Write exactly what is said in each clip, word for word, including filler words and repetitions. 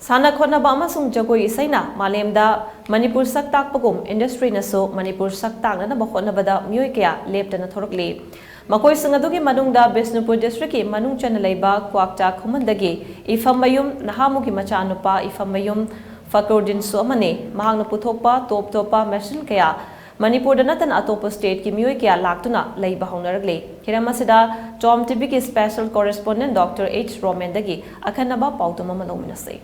ꯁꯥꯟꯅ ꯈꯣꯠꯅꯕ ꯑꯃꯁꯨꯡ ꯖꯒꯣꯏ ꯏꯁꯩꯅ ꯃꯥꯂꯦꯝꯗ ꯃꯅꯤꯄꯨꯔ ꯁꯛ ꯇꯥꯛꯄꯒꯨꯝ, ꯏꯟꯗꯁꯇ꯭ꯔꯤꯅꯁꯨ ꯃꯅꯤꯄꯨꯔ ꯁꯛ ꯇꯥꯛꯅꯅꯕ ꯍꯣꯠꯅꯕꯗ ꯃꯤꯑꯣꯏ ꯀꯌꯥ ꯂꯦꯞꯇꯅ ꯊꯣꯔꯛꯂꯤ꯫ ꯃꯈꯣꯏꯁꯤꯡ ꯑꯗꯨꯒꯤ ꯃꯅꯨꯡꯗ ꯕꯤꯁꯅꯨꯄꯨꯔ ꯗꯤꯁꯇ꯭ꯔꯤꯛꯀꯤ ꯃꯅꯨꯡ ꯆꯟꯅ ꯂꯩꯕ ꯀ꯭ꯋꯥꯛꯇꯥ ꯈꯨꯃꯟꯗꯒꯤ ꯏꯐꯝꯃꯌꯨꯝ ꯅꯍꯥꯃꯨꯒꯤ ꯃꯆꯥꯅꯨꯄꯥ ꯏꯐꯝꯃꯌꯨꯝ ꯐꯀꯔꯨꯗꯤꯟꯁꯨ ꯑꯃꯅꯤ꯫ ꯃꯍꯥꯛꯅ ꯄꯨꯊꯣꯛꯄ ꯇꯣꯞ ꯇꯣꯞꯄ ꯃꯦꯁꯤꯟ ꯀꯌꯥ ꯃꯅꯤꯄꯨꯔꯗ ꯅꯠꯇꯅ ꯑꯇꯣꯞꯄ ꯁ꯭ꯇꯦꯠꯀꯤ ꯃꯤꯑꯣꯏ ꯀꯌꯥ ꯂꯥꯛꯇꯨꯅ ꯂꯩꯕ ꯍꯧꯅꯔꯛꯂꯤ꯫ ꯍꯤꯔꯝ ꯑꯁꯤꯗ ꯇꯣꯝ ꯇꯤꯚꯤꯒꯤ ꯁ꯭ꯄꯦꯁꯦꯜ ꯀꯣꯔꯦꯁꯄꯣꯟꯗꯦꯟꯠ ꯗꯣꯛꯇꯔ ꯑꯩꯆ ꯔꯣꯃꯦꯟꯗꯒꯤ ꯑꯈꯟꯅꯕ ꯄꯥꯎꯗꯝ ꯑꯃ ꯂꯧꯃꯤꯟꯅꯁꯤ꯫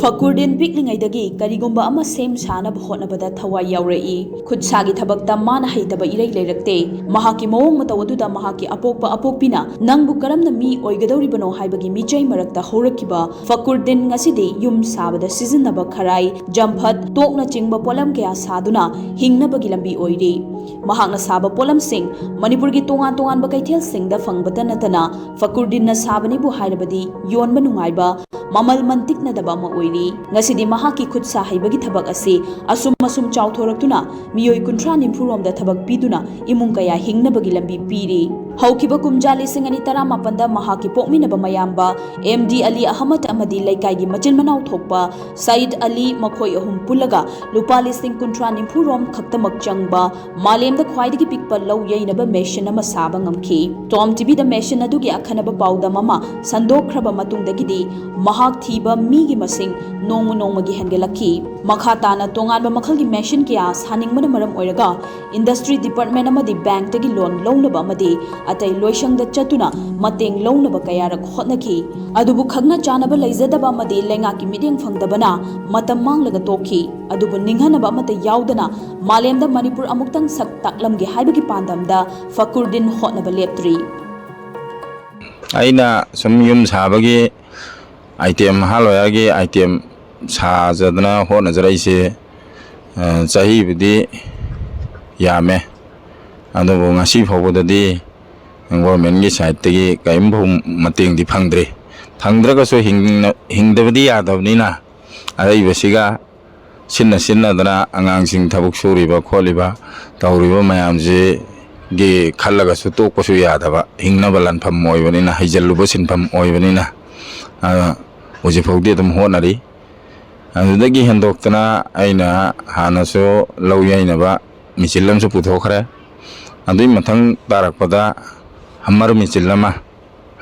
ꯐꯀꯨꯔꯗꯤꯟ ꯄꯤꯛꯂꯤꯉꯩꯗꯒꯤ ꯀꯔꯤꯒꯨꯝꯕ ꯑꯃ ꯁꯦꯝ ꯁꯥꯅꯕ ꯍꯣꯠꯅꯕꯗ ꯊꯋꯥꯏ ꯌꯥꯎꯔꯛꯏ꯫ ꯈꯨꯠꯁꯥꯒꯤ ꯊꯕꯛꯇ ꯃꯥꯅ ꯍꯩꯇꯕ ꯏꯔꯩ ꯂꯩꯔꯛꯇꯦ꯫ ꯃꯍꯥꯛꯀꯤ ꯃꯑꯣꯡ ꯃꯇꯧ ꯑꯗꯨꯗ ꯃꯍꯥꯛꯀꯤ ꯑꯄꯣꯛꯄ ꯑꯄꯣꯛꯄꯤꯅ ꯅꯪꯕꯨ ꯀꯔꯝꯅ ꯃꯤ ꯑꯣꯏꯒꯗꯧꯔꯤꯕꯅꯣ ꯍꯥꯏꯕꯒꯤ ꯃꯤꯆꯩ ꯃꯔꯛꯇ ꯍꯧꯔꯛꯈꯤꯕ ꯐꯀꯨꯔꯗꯤꯟ ꯉꯁꯤꯗꯤ ꯌꯨꯝ ꯁꯥꯕꯗ ꯁꯤꯖꯤꯟꯅꯕ ꯈꯔꯥꯏ, ꯖꯝꯐꯠ, ꯇꯣꯛꯅꯆꯤꯡꯕ ꯄꯣꯠꯂꯝ ꯀꯌꯥ ꯁꯥꯗꯨꯅ ꯍꯤꯡꯅꯕꯒꯤ ꯂꯝꯕꯤ ꯑꯣꯏꯔꯤ꯫ ꯃꯍꯥꯛꯅ ꯁꯥꯕ ꯄꯣꯠꯂꯝꯁꯤꯡ ꯃꯅꯤꯄꯨꯔꯒꯤ ꯇꯣꯉꯥꯟ ꯇꯣꯉꯥꯟꯕ ꯀꯩꯊꯦꯜꯁꯤꯡꯗ ꯐꯪꯕꯇ ꯅꯠꯇꯅ ꯐꯀꯨꯔꯗꯤꯟꯅ ꯁꯥꯕꯅꯤꯕꯨ ꯍꯥꯏꯔꯕꯗꯤ ꯌꯣꯟꯕ ꯅꯨꯡꯉꯥꯏꯕ, ꯃꯃꯜ ꯃꯟꯇꯤꯛꯅꯗꯕ ꯑꯃ ꯑꯣꯏꯔꯤ꯫ ꯉꯁꯤꯗꯤ ꯃꯍꯥꯛꯀꯤ ꯈꯨꯠ ꯁꯥ ꯍꯩꯕꯒꯤ ꯊꯕꯛ ꯑꯁꯤ ꯑꯁꯨꯝ ꯑꯁꯨꯝ ꯆꯥꯎꯊꯣꯔꯛꯇꯨꯅ ꯃꯤꯑꯣꯏ ꯀꯨꯟꯊ꯭ꯔꯥ ꯅꯤꯐꯨ ꯔꯣꯝꯗ ꯊꯕꯛ ꯄꯤꯗꯨꯅ ꯏꯃꯨꯡ ꯀꯌꯥ ꯍꯤꯡꯅꯕꯒꯤ ꯂꯝꯕꯤ ꯄꯤꯔꯤ꯫ ꯍꯧꯈꯤꯕ ꯀꯨꯝꯖꯥ ꯂꯤꯁꯤꯡ ꯑꯅꯤ ꯇꯔꯥꯃꯥꯄꯟꯗ ꯃꯍꯥꯛꯀꯤ ꯄꯣꯛꯃꯤꯟꯅꯕ ꯃꯌꯥꯝꯕ ꯑꯦꯝ ꯗꯤ ꯑꯂꯤ ꯑꯍꯃꯗ ꯑꯃꯗꯤ ꯂꯩꯀꯥꯏꯒꯤ ꯃꯆꯤꯟ ꯃꯅꯥꯎ ꯊꯣꯛꯄ ꯁꯌꯤꯗ ꯑꯂꯤ, ꯃꯈꯣꯏ ꯑꯍꯨꯝ ꯄꯨꯜꯂꯒ ꯂꯨꯄꯥ ꯂꯤꯁꯤꯡ ꯀꯨꯟꯊ꯭ꯔꯥ ꯅꯤꯐꯨ ꯔꯣꯝ ꯈꯛꯇꯃꯛ ꯆꯪꯕ ꯃꯥꯂꯦꯝꯗ ꯈ꯭ꯋꯥꯏꯗꯒꯤ ꯄꯤꯛꯄ ꯂꯧ ꯌꯩꯅꯕ ꯃꯦꯁꯤꯟ ꯑꯃ ꯁꯥꯕ ꯉꯝꯈꯤ꯫ ꯇꯣꯝ ꯇꯤꯚꯤꯗ ꯃꯦꯁꯤꯟ ꯑꯗꯨꯒꯤ ꯑꯈꯟꯅꯕ ꯄꯥꯎꯗꯝ ꯑꯃ ꯁꯟꯗꯣꯛꯈ꯭ꯔꯕ ꯃꯇꯨꯡꯗꯒꯤꯗꯤ ꯃꯍꯥꯛ ꯊꯤꯕ ꯃꯤꯒꯤ ꯃꯁꯤꯡ ꯅꯣꯡꯃ ꯅꯣꯡꯃꯒꯤ ꯍꯦꯟꯒꯠꯂꯛꯈꯤ꯫ ꯃꯈꯥ ꯇꯥꯅ ꯇꯣꯉꯥꯟꯕ ꯃꯈꯜꯒꯤ ꯃꯦꯁꯤꯟ ꯀꯌꯥ ꯁꯥꯅꯤꯡꯕꯅ ꯃꯔꯝ ꯑꯣꯏꯔꯒ ꯏꯟꯗꯁꯇ꯭ꯔꯤ ꯗꯤꯄꯥꯔꯠꯃꯦꯟ ꯑꯃꯗꯤ ꯕꯦꯡꯛꯇꯒꯤ ꯂꯣꯟ ꯂꯧꯅꯕ ꯑꯃꯗꯤ ꯑꯇꯩ ꯂꯣꯏꯁꯪꯗ ꯆꯠꯇꯨꯅ ꯃꯇꯦꯡ ꯂꯧꯅꯕ ꯀꯌꯥꯔꯛ ꯍꯣꯠꯅꯈꯤ꯫ ꯑꯗꯨꯕꯨ ꯈꯪꯅ ꯆꯥꯅꯕ ꯂꯩꯖꯗꯕ ꯑꯃꯗꯤ ꯂꯩꯉꯥꯛꯀꯤ ꯃꯤꯠꯌꯦꯡ ꯐꯪꯗꯕꯅ ꯃꯇꯝ ꯃꯥꯡꯂꯒ ꯇꯣꯛꯈꯤ꯫ ꯑꯗꯨꯕꯨ ꯅꯤꯡꯍꯟꯅꯕ ꯑꯃꯠꯇ ꯌꯥꯎꯗꯅ ꯃꯥꯂꯦꯝꯗ ꯃꯅꯤꯄꯨꯔ ꯑꯃꯨꯛꯇꯪ ꯁꯛ ꯇꯥꯛꯂꯝꯒꯦ ꯍꯥꯏꯕꯒꯤ ꯄꯥꯟꯗꯝꯗ ꯐꯀꯨꯔꯗꯤꯟ ꯍꯣꯠꯅꯕ ꯂꯦꯞꯇ꯭ꯔꯤ꯫ ꯑꯩꯅ ꯁꯨꯝ ꯌꯨꯝ ꯁꯥꯕꯒꯤ ꯑꯥꯏꯇꯦꯝ, ꯍꯥꯔꯗꯋꯦꯌꯔꯒꯤ ꯑꯥꯏꯇꯦꯝ ꯁꯥꯖꯗꯅ ꯍꯣꯠꯅꯖꯔꯛꯏꯁꯦ, ꯑ, ꯆꯍꯤꯕꯨꯗꯤ ꯌꯥꯝꯃꯦ, ꯑꯗꯨꯕꯨ ꯉꯁꯤ ꯐꯥꯎꯕꯗꯗꯤ ꯒꯣꯔꯃꯦꯟꯒꯤ ꯁꯥꯏꯠꯇꯒꯤ ꯀꯔꯤꯝꯐꯥꯎ ꯃꯇꯦꯡꯗꯤ ꯐꯪꯗ꯭ꯔꯤ꯫ ꯐꯪꯗ꯭ꯔꯒꯁꯨ ꯍꯤꯡꯅ-, ꯍꯤꯡꯗꯕꯗꯤ ꯌꯥꯗꯕꯅꯤꯅ ꯑꯔꯩꯕꯁꯤꯒ ꯁꯤꯟꯅ ꯁꯤꯟꯅꯗꯅ ꯑꯉꯥꯡꯁꯤꯡ ꯊꯕꯛ ꯁꯨꯔꯤꯕ ꯈꯣꯠꯂꯤꯕ ꯇꯧꯔꯤꯕ ꯃꯌꯥꯝꯁꯤꯒꯤ ꯈꯜꯂꯒꯁꯨ ꯇꯣꯛꯄꯁꯨ ꯌꯥꯗꯕ, ꯍꯤꯡꯅꯕ ꯂꯥꯟꯐꯝ ꯑꯣꯏꯕꯅꯤꯅ, ꯍꯩꯖꯤꯜꯂꯨꯕ ꯁꯤꯟꯐꯝ ꯑꯣꯏꯕꯅꯤꯅ, ꯑ, ꯍꯧꯖꯤꯛꯐꯥꯎꯗꯤ ꯑꯗꯨꯝ ꯍꯣꯠꯅꯔꯤ꯫ ꯑꯗꯨꯗꯒꯤ ꯍꯦꯟꯗꯣꯛꯇꯅ ꯑꯩꯅ ꯍꯥꯟꯅꯁꯨ ꯂꯧ ꯌꯩꯅꯕ ꯃꯦꯆꯤꯟ ꯑꯃꯁꯨ ꯄꯨꯊꯣꯛꯈ꯭ꯔꯦ꯫ ꯑꯗꯨꯒꯤ ꯃꯊꯪ ꯇꯥꯔꯛꯄꯗ ꯍꯝꯃꯔ ꯃꯦꯆꯤꯟ ꯑꯃ,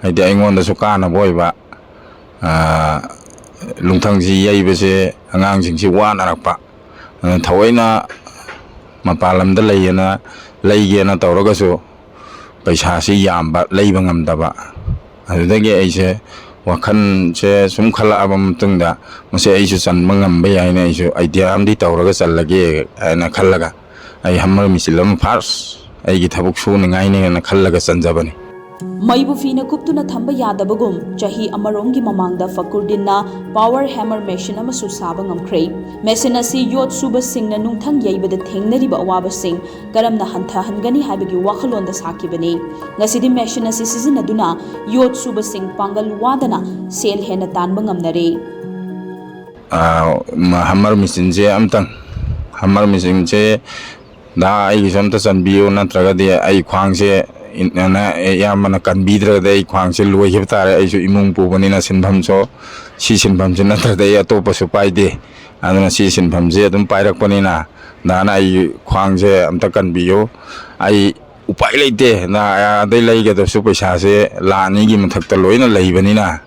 ꯍꯥꯏꯗꯤ ꯑꯩꯉꯣꯟꯗꯁꯨ ꯀꯥꯟꯅꯕ ꯑꯣꯏꯕ, ꯂꯨꯡꯊꯪꯁꯤ ꯌꯩꯕꯁꯦ ꯑꯉꯥꯡꯁꯤꯡꯁꯤ ꯋꯥꯅꯔꯛꯄ, ꯑꯗꯨꯅ ꯊꯑꯣꯏꯅ ꯃꯄꯥꯟ ꯂꯝꯗ ꯂꯩꯌꯦꯅ, ꯂꯩꯒꯦꯅ ꯇꯧꯔꯒꯁꯨ ꯄꯩꯁꯥꯁꯤ ꯌꯥꯝꯕ, ꯂꯩꯕ ꯉꯝꯗꯕ꯫ ꯑꯗꯨꯗꯒꯤ ꯑꯩꯁꯦ ꯋꯥꯈꯜꯁꯦ ꯁꯨꯝ ꯈꯜꯂꯛꯑꯕ ꯃꯇꯨꯡꯗ, ꯃꯁꯤ ꯑꯩꯁꯨ ꯆꯟꯕ ꯉꯝꯕ ꯌꯥꯏꯅ ꯑꯩꯁꯨ idea ꯑꯃꯗꯤ ꯇꯧꯔꯒ ꯆꯜꯂꯒꯦ ꯍꯥꯏꯅ ꯈꯜꯂꯒ, ꯑꯩ ꯍꯝꯃꯔ ꯃꯦꯆꯤꯟ ꯑꯃ first ꯑꯩꯒꯤ ꯊꯕꯛ ꯁꯨꯅꯤꯡꯉꯥꯏꯅꯦꯅ ꯈꯜꯂꯒ ꯆꯟꯖꯕꯅꯤ꯫ ꯃꯩꯕꯨ ꯐꯤꯅ ꯀꯨꯞꯇꯨꯅ ꯊꯝꯕ ꯌꯥꯗꯕꯒꯨꯝ, ꯆꯍꯤ ꯑꯃꯔꯣꯝꯒꯤ ꯃꯃꯥꯡꯗ ꯐꯀꯨꯔꯗꯤꯟꯅ power hammer machine ꯑꯃꯁꯨ ꯁꯥꯕ ꯉꯝꯈ꯭ꯔꯦ꯫ Machine ꯑꯁꯤ ꯌꯣꯠ ꯁꯨꯕꯁꯤꯡꯅ ꯅꯨꯡꯊꯪ ꯌꯩꯕꯗ ꯊꯦꯡꯅꯔꯤꯕ ꯑꯋꯥꯕꯁꯤꯡ ꯀꯔꯝꯅ ꯍꯟꯊꯍꯟꯒꯅꯤ ꯍꯥꯏꯕꯒꯤ ꯋꯥꯈꯜꯂꯣꯟꯗ ꯁꯥꯈꯤꯕꯅꯤ꯫ ꯉꯁꯤꯗꯤ machine ꯑꯁꯤ ꯁꯤꯖꯤꯟꯅꯗꯨꯅ ꯌꯣꯠ ꯁꯨꯕꯁꯤꯡ ꯄꯥꯡꯒꯜ ꯋꯥꯗꯅ ꯁꯦꯜ ꯍꯦꯟꯅ ꯇꯥꯟꯕ ꯉꯝꯅꯔꯦ꯫ ꯍꯝꯃꯔ ꯃꯦꯆꯤꯟꯁꯦ ꯑꯝꯇꯪ, ꯍꯝꯃꯔ ꯃꯦꯆꯤꯟꯁꯦ ꯗꯥ ꯑꯩꯒꯤꯁꯨ ꯑꯝꯇ ꯆꯟꯕꯤꯌꯨ, ꯅꯠꯇ꯭ꯔꯒꯗꯤ ꯑꯩ ꯈ꯭ꯋꯥꯡꯁꯦ ꯏꯟ-, ꯑꯅ-, ꯏꯌꯥꯝꯕꯅ ꯀꯟꯕꯤꯗ꯭ꯔꯒꯗꯤ ꯑꯩ ꯈ꯭ꯋꯥꯡꯁꯦ ꯂꯣꯏꯈꯤꯕ ꯇꯥꯔꯦ꯫ ꯑꯩꯁꯨ ꯏꯃꯨꯡ ꯄꯨꯕꯅꯤꯅ ꯁꯤꯟꯐꯝꯁꯨ, ꯁꯤ ꯁꯤꯟꯐꯝꯁꯤ ꯅꯠꯇ꯭ꯔꯗꯤ ꯑꯩ ꯑꯇꯣꯞꯄꯁꯨ ꯄꯥꯏꯗꯦ꯫ ꯑꯗꯨꯅ ꯁꯤ ꯁꯤꯟꯐꯝꯁꯦ ꯑꯗꯨꯝ ꯄꯥꯏꯔꯛꯄꯅꯤꯅ ꯗꯥꯅ ꯑꯩ ꯈ꯭ꯋꯥꯡꯁꯦ ꯑꯝꯇ ꯀꯟꯕꯤꯌꯨ꯫ ꯑꯩ ꯎꯄꯥꯏ ꯂꯩꯇꯦ꯫ ꯅ-, ꯑꯗꯩ ꯂꯩꯒꯗꯕꯁꯨ ꯄꯩꯁꯥꯁꯦ ꯂꯥꯈ ꯑꯅꯤꯒꯤ ꯃꯊꯛꯇ ꯂꯣꯏꯅ ꯂꯩꯕꯅꯤꯅ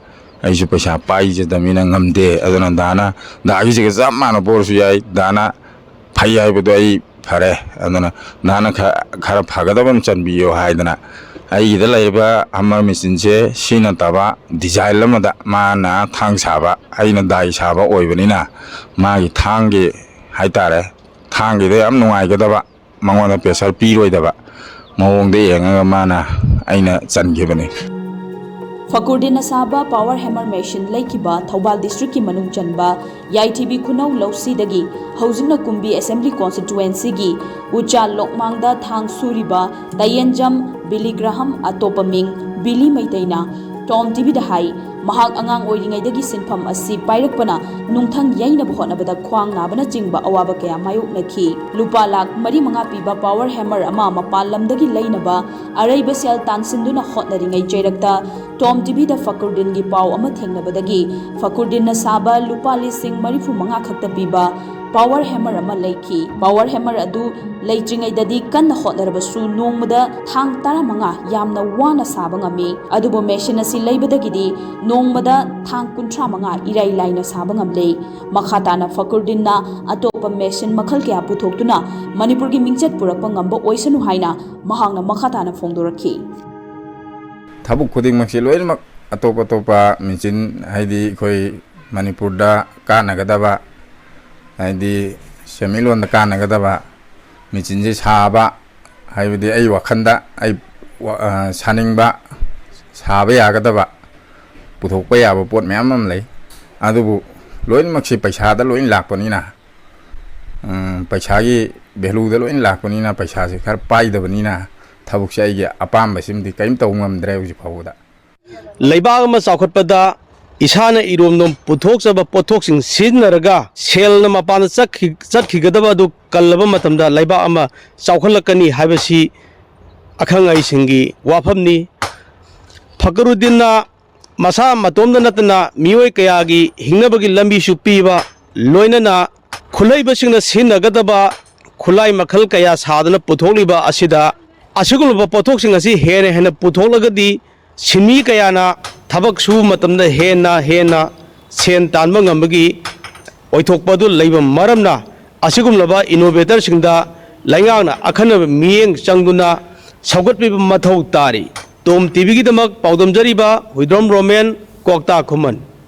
ꯑꯩꯁꯨ ꯄꯩꯁꯥ ꯄꯥꯏꯖꯗꯕꯅꯤꯅ ꯉꯝꯗꯦ꯫ ꯑꯗꯨꯅ ꯗꯥꯅ, ꯗꯥꯒꯤꯁꯤꯒ ꯆꯞ ꯃꯥꯟꯅꯕ ꯑꯣꯏꯔꯁꯨ ꯌꯥꯏ, ꯗꯥꯅ ꯐꯩ ꯍꯥꯏꯕꯗꯣ ꯑꯩ ꯐꯔꯦ꯫ ꯑꯗꯨꯅ ꯗꯥꯅ ꯈ-, ꯈꯔ ꯐꯒꯗꯕ ꯑꯃ ꯆꯟꯕꯤꯌꯣ ꯍꯥꯏꯗꯅ ꯑꯩꯒꯤꯗ ꯂꯩꯔꯤꯕ ꯍꯝꯃꯔ ꯃꯦꯆꯤꯟꯁꯦ ꯁꯤ ꯅꯠꯇꯕ design ꯑꯃꯗ ꯃꯥꯅ ꯊꯥꯡ ꯁꯥꯕ, ꯑꯩꯅ ꯗꯥꯏ ꯁꯥꯕ ꯑꯣꯏꯕꯅꯤꯅ ꯃꯥꯒꯤ ꯊꯥꯡꯒꯤ ꯍꯥꯏꯇꯥꯔꯦ, ꯊꯥꯡꯒꯤꯗ ꯌꯥꯝ ꯅꯨꯡꯉꯥꯏꯒꯗꯕ, ꯃꯉꯣꯟꯗ pressure ꯄꯤꯔꯣꯏꯗꯕ ꯃꯑꯣꯡꯗ ꯌꯦꯡꯉꯒ ꯃꯥꯅ, ꯑꯩꯅ ꯆꯟꯈꯤꯕꯅꯤ꯫ ꯐꯀꯨꯔꯗꯤꯟꯅ ꯁꯥꯕ power hammer machine ꯂꯩꯈꯤꯕ ꯊꯧꯕꯥꯜ districtꯀꯤ ꯃꯅꯨꯡ ꯆꯟꯕ ꯌꯥꯏꯊꯤꯕꯤ ꯈꯨꯅꯧ ꯂꯧꯁꯤꯗꯒꯤ ꯍꯧꯖꯤꯛꯅ ꯀꯨꯝꯕꯤ Assembly Constituencyꯒꯤ ꯎꯆꯥꯜ ꯂꯣꯛꯃꯥꯡꯗ ꯊꯥꯡ ꯁꯨꯔꯤꯕ ꯇꯌꯦꯟꯖꯝ ꯕꯤꯂꯤ ꯒ꯭ꯔꯥꯍꯝ, ꯑꯇꯣꯞꯄ ꯃꯤꯡ ꯕꯤꯂꯤ ꯃꯩꯇꯩꯅ ꯇꯣꯝ ꯇꯤꯚꯤꯗ ꯍꯥꯏ, ꯃꯍꯥꯛ ꯑꯉꯥꯡ ꯑꯣꯏꯔꯤꯉꯩꯗꯒꯤ ꯁꯤꯟꯐꯝ ꯑꯁꯤ ꯄꯥꯏꯔꯛꯄꯅ ꯅꯨꯡꯊꯪ ꯌꯩꯅꯕ ꯍꯣꯠꯅꯕꯗ ꯈ꯭ꯋꯥꯡ ꯅꯥꯕꯅꯆꯤꯡꯕ ꯑꯋꯥꯕ ꯀꯌꯥ ꯃꯥꯌꯣꯛꯅꯈꯤ꯫ ꯂꯨꯄꯥ ꯂꯥꯈ ꯃꯔꯤ ꯃꯉꯥ ꯄꯤꯕ ꯄꯥꯋꯔ ꯍꯦꯃꯔ ꯑꯃ ꯃꯄꯥꯟ ꯂꯝꯗꯒꯤ ꯂꯩꯅꯕ ꯑꯔꯩꯕ ꯁꯦꯜ ꯇꯥꯟꯁꯤꯟꯗꯨꯅ ꯍꯣꯠꯅꯔꯤꯉꯩ ꯆꯩꯔꯛꯇ ꯇꯣꯝ ꯇꯤꯚꯤꯗ ꯐꯀꯔꯨꯗꯤꯟꯒꯤ ꯄꯥꯎ ꯑꯃ ꯊꯦꯡꯅꯕꯗꯒꯤ ꯐꯀꯔꯨꯗꯤꯟꯅ ꯁꯥꯕ ꯂꯨꯄꯥ ꯂꯤꯁꯤꯡ ꯃꯔꯤꯐꯨ ꯃꯉꯥ ꯈꯛꯇ ꯄꯤꯕ ꯄꯥꯋꯔ ꯍꯦꯃꯔ ꯑꯃ ꯂꯩꯈꯤ꯫ ꯄꯥꯋꯔ ꯍꯦꯃꯔ ꯑꯗꯨ ꯂꯩꯇ꯭ꯔꯤꯉꯩꯗꯗꯤ ꯀꯟꯅ ꯍꯣꯠꯅꯔꯕꯁꯨ ꯅꯣꯡꯃꯗ ꯊꯥꯡ ꯇꯔꯥꯃꯉꯥ ꯌꯥꯝꯅ ꯋꯥꯅ ꯁꯥꯕ ꯉꯝꯃꯤ꯫ ꯑꯗꯨꯕꯨ ꯃꯦꯁꯤꯟ ꯑꯁꯤ ꯂꯩꯕꯗꯒꯤꯗꯤ ꯅꯣꯡꯃꯗ ꯊꯥꯡ ꯀꯨꯟꯊ꯭ꯔꯥ ꯃꯉꯥ ꯏꯔꯥꯏ ꯂꯥꯏꯅ ꯁꯥꯕ ꯉꯝꯂꯦ꯫ ꯃꯈꯥ ꯇꯥꯅ ꯐꯀꯔꯨꯗꯤꯟꯅ ꯑꯇꯣꯞꯄ ꯃꯦꯁꯤꯟ ꯃꯈꯜ ꯀꯌꯥ ꯄꯨꯊꯣꯛꯇꯨꯅ ꯃꯅꯤꯄꯨꯔꯒꯤ ꯃꯤꯡꯆꯠ ꯄꯨꯔꯛꯄ ꯉꯝꯕ ꯑꯣꯏꯁꯅꯨ ꯍꯥꯏꯅ ꯃꯍꯥꯛꯅ ꯃꯈꯥ ꯇꯥꯅ ꯐꯣꯡꯗꯣꯔꯛꯈꯤ꯫ ꯊꯕꯛ ꯈꯨꯗꯤꯡꯃꯛꯁꯤ ꯂꯣꯏꯅꯃꯛ ꯑꯇꯣꯞ ꯑꯇꯣꯞꯄ ꯃꯦꯆꯤꯟ, ꯍꯥꯏꯗꯤ ꯑꯩꯈꯣꯏ ꯃꯅꯤꯄꯨꯔꯗ ꯀꯥꯟꯅꯒꯗꯕ, ꯍꯥꯏꯗꯤ ꯁꯦꯟꯃꯤꯠꯂꯣꯟꯗ ꯀꯥꯟꯅꯒꯗꯕ ꯃꯦꯆꯤꯟꯁꯤ ꯁꯥꯕ, ꯍꯥꯏꯕꯗꯤ ꯑꯩ ꯋꯥꯈꯜꯗ ꯑꯩ ꯋꯥ-, ꯑ, ꯁꯥꯅꯤꯡꯕ, ꯁꯥꯕ ꯌꯥꯒꯗꯕ, ꯄꯨꯊꯣꯛꯄ ꯌꯥꯕ ꯄꯣꯠ ꯃꯌꯥꯝ ꯑꯃ ꯂꯩ꯫ ꯑꯗꯨꯕꯨ ꯂꯣꯏꯅꯃꯛꯁꯤ ꯄꯩꯁꯥꯗ ꯂꯣꯏꯅ ꯂꯥꯛꯄꯅꯤꯅ, ꯎꯝ, ꯄꯩꯁꯥꯒꯤ ꯚꯦꯂꯨꯗ ꯂꯣꯏꯅ ꯂꯥꯛꯄꯅꯤꯅ ꯄꯩꯁꯥꯁꯦ ꯈꯔ ꯄꯥꯏꯗꯕꯅꯤꯅ ꯊꯕꯛꯁꯦ ꯑꯩꯒꯤ ꯑꯄꯥꯝꯕꯁꯤꯃꯗꯤ ꯀꯔꯤꯝ ꯇꯧꯕ ꯉꯝꯗ꯭ꯔꯦ ꯍꯧꯖꯤꯛ ꯐꯥꯎꯕꯗ꯫ ꯂꯩꯕꯥꯛ ꯑꯃ ꯆꯥꯎꯈꯠꯄꯗ ꯏꯁꯥꯅ ꯏꯔꯣꯝꯗꯣꯝ ꯄꯨꯊꯣꯛꯆꯕ ꯄꯣꯠꯊꯣꯛꯁꯤꯡ ꯁꯤꯖꯤꯟꯅꯔꯒ ꯁꯦꯜꯅ ꯃꯄꯥꯟꯗ ꯆꯠꯈꯤ-, ꯆꯠꯈꯤꯒꯗꯕ ꯑꯗꯨ ꯀꯜꯂꯕ ꯃꯇꯝꯗ ꯂꯩꯕꯥꯛ ꯑꯃ ꯆꯥꯎꯈꯠꯂꯛꯀꯅꯤ ꯍꯥꯏꯕꯁꯤ ꯑꯈꯪ ꯑꯍꯩꯁꯤꯡꯒꯤ ꯋꯥꯐꯝꯅꯤ꯫ ꯐꯀꯔꯨꯗꯤꯟꯅ ꯃꯁꯥ ꯃꯇꯣꯝꯇ ꯅꯠꯇꯅ ꯃꯤꯑꯣꯏ ꯀꯌꯥꯒꯤ ꯍꯤꯡꯅꯕꯒꯤ ꯂꯝꯕꯤꯁꯨ ꯄꯤꯕ, ꯂꯣꯏꯅꯅ ꯈꯨꯠꯍꯩꯕꯁꯤꯡꯅ ꯁꯤꯖꯤꯟꯅꯒꯗꯕ ꯈꯨꯠꯂꯥꯏ ꯃꯈꯜ ꯀꯌꯥ ꯁꯥꯗꯨꯅ ꯄꯨꯊꯣꯛꯂꯤꯕ ꯑꯁꯤꯗ, ꯑꯁꯤꯒꯨꯝꯂꯕ ꯄꯣꯠꯊꯣꯛꯁꯤꯡ ꯑꯁꯤ ꯍꯦꯟꯅ ꯍꯦꯟꯅ ꯄꯨꯊꯣꯛꯂꯒꯗꯤ ꯁꯤꯟꯃꯤ ꯀꯌꯥꯅ ꯊꯕꯛ ꯁꯨꯕ ꯃꯇꯝꯗ ꯍꯦꯟꯅ ꯍꯦꯟꯅ ꯁꯦꯟ ꯇꯥꯟꯕ ꯉꯝꯕꯒꯤ ꯑꯣꯏꯊꯣꯛꯄ ꯑꯗꯨ ꯂꯩꯕ ꯃꯔꯝꯅ, ꯑꯁꯤꯒꯨꯝꯂꯕ innovatorꯁꯤꯡꯗ ꯂꯩꯉꯥꯛꯅ ꯑꯈꯟꯅꯕ ꯃꯤꯠꯌꯦꯡ ꯆꯪꯗꯨꯅ ꯁꯧꯒꯠꯄꯤꯕ ꯃꯊꯧ ꯇꯥꯔꯤ꯫ ꯇꯣꯝ ꯇꯤꯚꯤꯒꯤꯗꯃꯛ ꯄꯥꯎꯗꯝꯖꯔꯤꯕ ꯍꯨꯏꯗ꯭ꯔꯣꯝ ꯔꯣꯃꯦꯟ, ꯀ꯭ꯋꯥꯛꯇꯥ ꯈꯨꯃꯟ꯫